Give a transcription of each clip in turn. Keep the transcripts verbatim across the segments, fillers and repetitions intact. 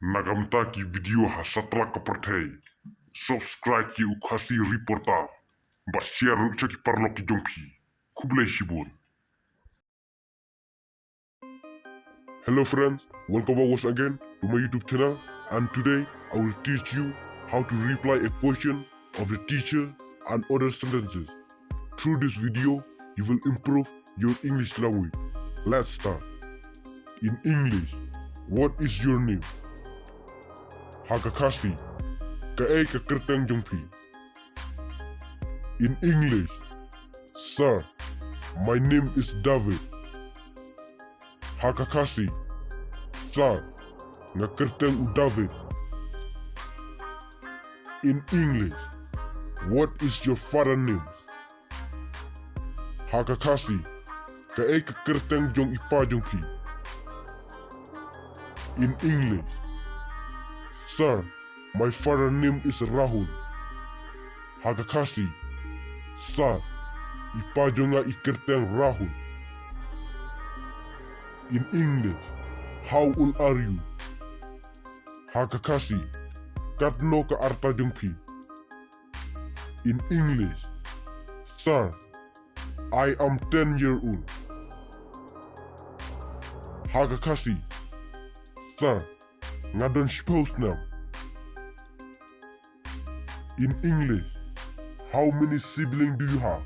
Na ka bynta ki video ha satlak ka pyrthei, subscribe ïa u Khasi Reporter bad share ruh sha ki paralok ki jong phi. Khublei shibun. Hello friends, welcome back once again to my YouTube channel, and today I will teach you how to reply a question of the teacher and other sentences. Through this video, you will improve your English language. Let's start. In English, what is your name? Ha ka Khasi, kaei ka kyrteng jong phi? In English, sir, my name is David. Ha ka Khasi, sir, nga kyrteng u David. In English, what is your father name? Ha ka Khasi, kaei ka kyrteng jong i pa jong phi? In English, sir, my father name is Rahul. Ha ka Khasi, sir, i pa jong nga i kyrteng Rahul. In English, how old are you? Ha ka Khasi, katno ka rta jong phi? In English, sir, I am ten year old. Ha ka Khasi, sir, nga don shiphew snem. In English, how many siblings do you have?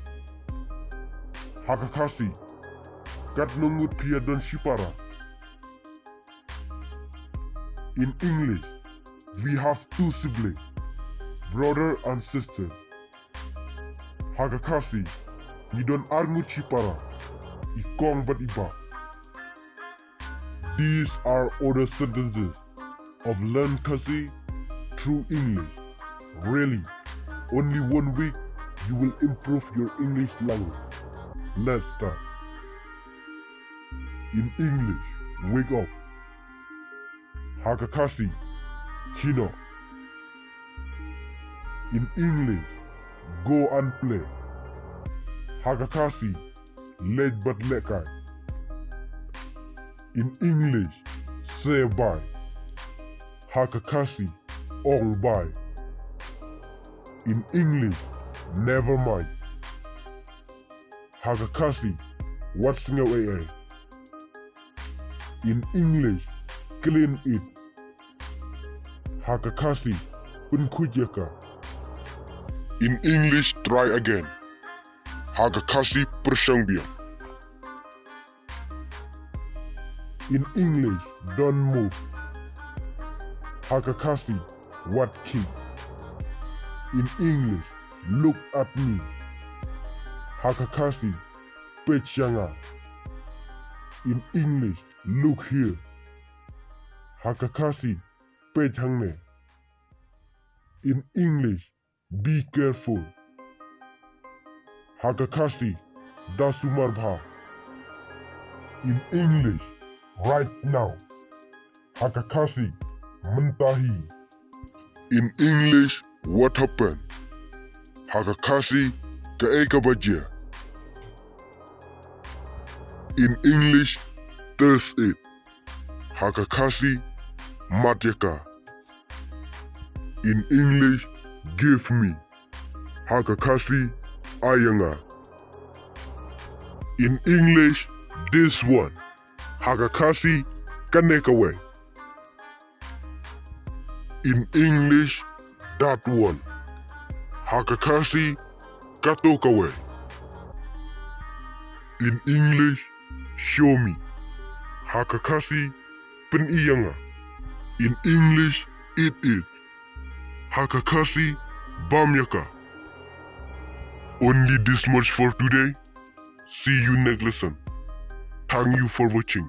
Ha ka Khasi, katno ngut phi ïa don shipara? In English, we have two siblings, brother and sister. Ha ka Khasi, ngi don ar ngut shipara, i kong bad i bah. These are other sentences of Learn Khasi through English. Really, only one week you will improve your English language. Let's start. In English, wake up. Ha ka Khasi, khie noh. In English, go and play. Ha ka Khasi, leit bad lehkai. In English, say bye. Ha ka Khasi, ong bye. In English, never mind. Ha ka Khasi, wat sngew ei ei. In English, clean it. Ha ka Khasi, pynkhuid ïa ka. In English, try again. Ha ka Khasi, pyrshang biang. In English, don't move. Ha ka Khasi, wat khie. In English, look at me. Ha ka Khasi, peit sha nga. In English, look here. Ha ka Khasi, peit hangne. In English, be careful. Ha ka Khasi, da sumar bha. In English, right now. Ha ka Khasi, mynta hi. In English, what happened? Ha ka Khasi, kaei kaba jia? In English, taste it. Ha ka Khasi, mad ïa ka. In English, give me. Ha ka Khasi, ai ïa nga. In English, this one. Ha ka Khasi, kane kawei. In English, that one. Ha ka Khasi, kato kawei. In English, show me. Ha ka Khasi, pyni ïa nga. In English, eat it. Ha ka Khasi, bam ïa ka. Only this much for today. See you next lesson. Thank you for watching.